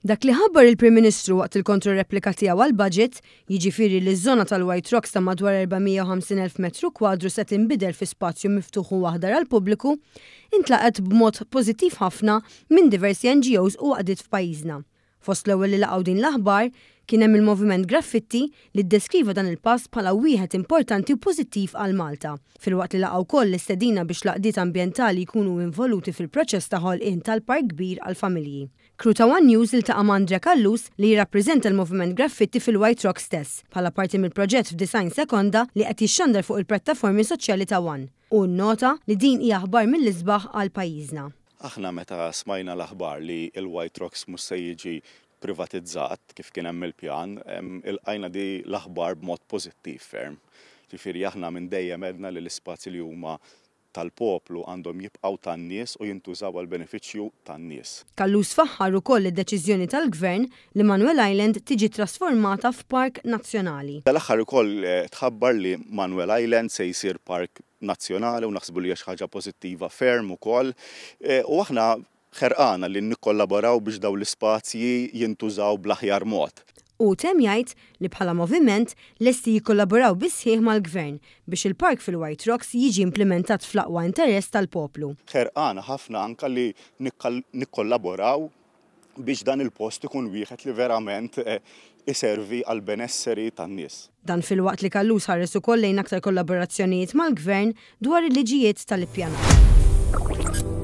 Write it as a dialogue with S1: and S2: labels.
S1: Dak li ħabbar il-Prim Ministru waqt il-kontroreplika tiegħu għall-budget, jiġifieri li ż-żona tal-White Rocks ta' madwar 450,000 metru kwadru se tinbidel fi spazju miftuħ u aħdar għall-pubbliku, intlaqgħet b'mod pożittiv ħafna minn diversi NGOs u għaqdiet f'pajjiżna. Fost l-ewwel li laqgħu din l-aħbar kien hemm il-Moviment Graffitti li ddeskriva dan il-pass bħala wieħed importanti u pożittiv għal Malta, filwaqt li laqa' wkoll l-istedina biex l-għaqdiet ambjentali jkunu involuti fil-proċess ta' ħolqien tal-park kbir għall-familji. Crew ta' one News iltaqa' ma' Andre Callus li jirrappreżenta l-Moviment Graffitti fil-White Rock stess, bħala parti mill-proġett f'Design Sekonda li qed jixxandar fuq il-prattaformi soċjali ta' one. Hu nnota li din hi aħbar mill-isbaħ għal pajjiżna.
S2: Aħna meta smajna l-aħbar li l-White Rocks mhux se jiġi privatizzat kif kien hemm il-pjan, ilqajna di l-aħbar b'mod pożittiv ferm. Ġifieri aħna minn dejjem għedna li l-ispazji li huma tal-poplu għandhom jibqgħu tan-nies u jintużaw għall-benefiċċju tan-nies.
S1: Callus faħħar ukoll id-deċiżjoni tal-Gvern li Manuel Island tiġi trasformata f'park nazzjonali.
S2: Dal-aħħar ukoll tħabbar li Manuel Island se jsir park nazzjonali u naħsbu li hija xi ħaġa pożittiva ferm ukoll u aħna ħerqana li nikkollaboraw biex dawn l-ispazji jintużaw bl-aħjar mod.
S1: Hu temm jgħid li bħala moviment lesti jikkollaboraw bis-sħiħ mal-Gvern biex il-park fil-White Rocks jiġi implimentat fl-aqwa interess tal-poplu.
S2: Ħerqana ħafna anke li nikkollaboraw biex dan il-post ikun wieħed li verament iservi għall-benesseri tan-nies.
S1: Dan filwaqt li Callus ħares ukoll lejn aktar kollaborazzjonijiet mal-Gvern dwar il-liġijiet tal-ippjanar.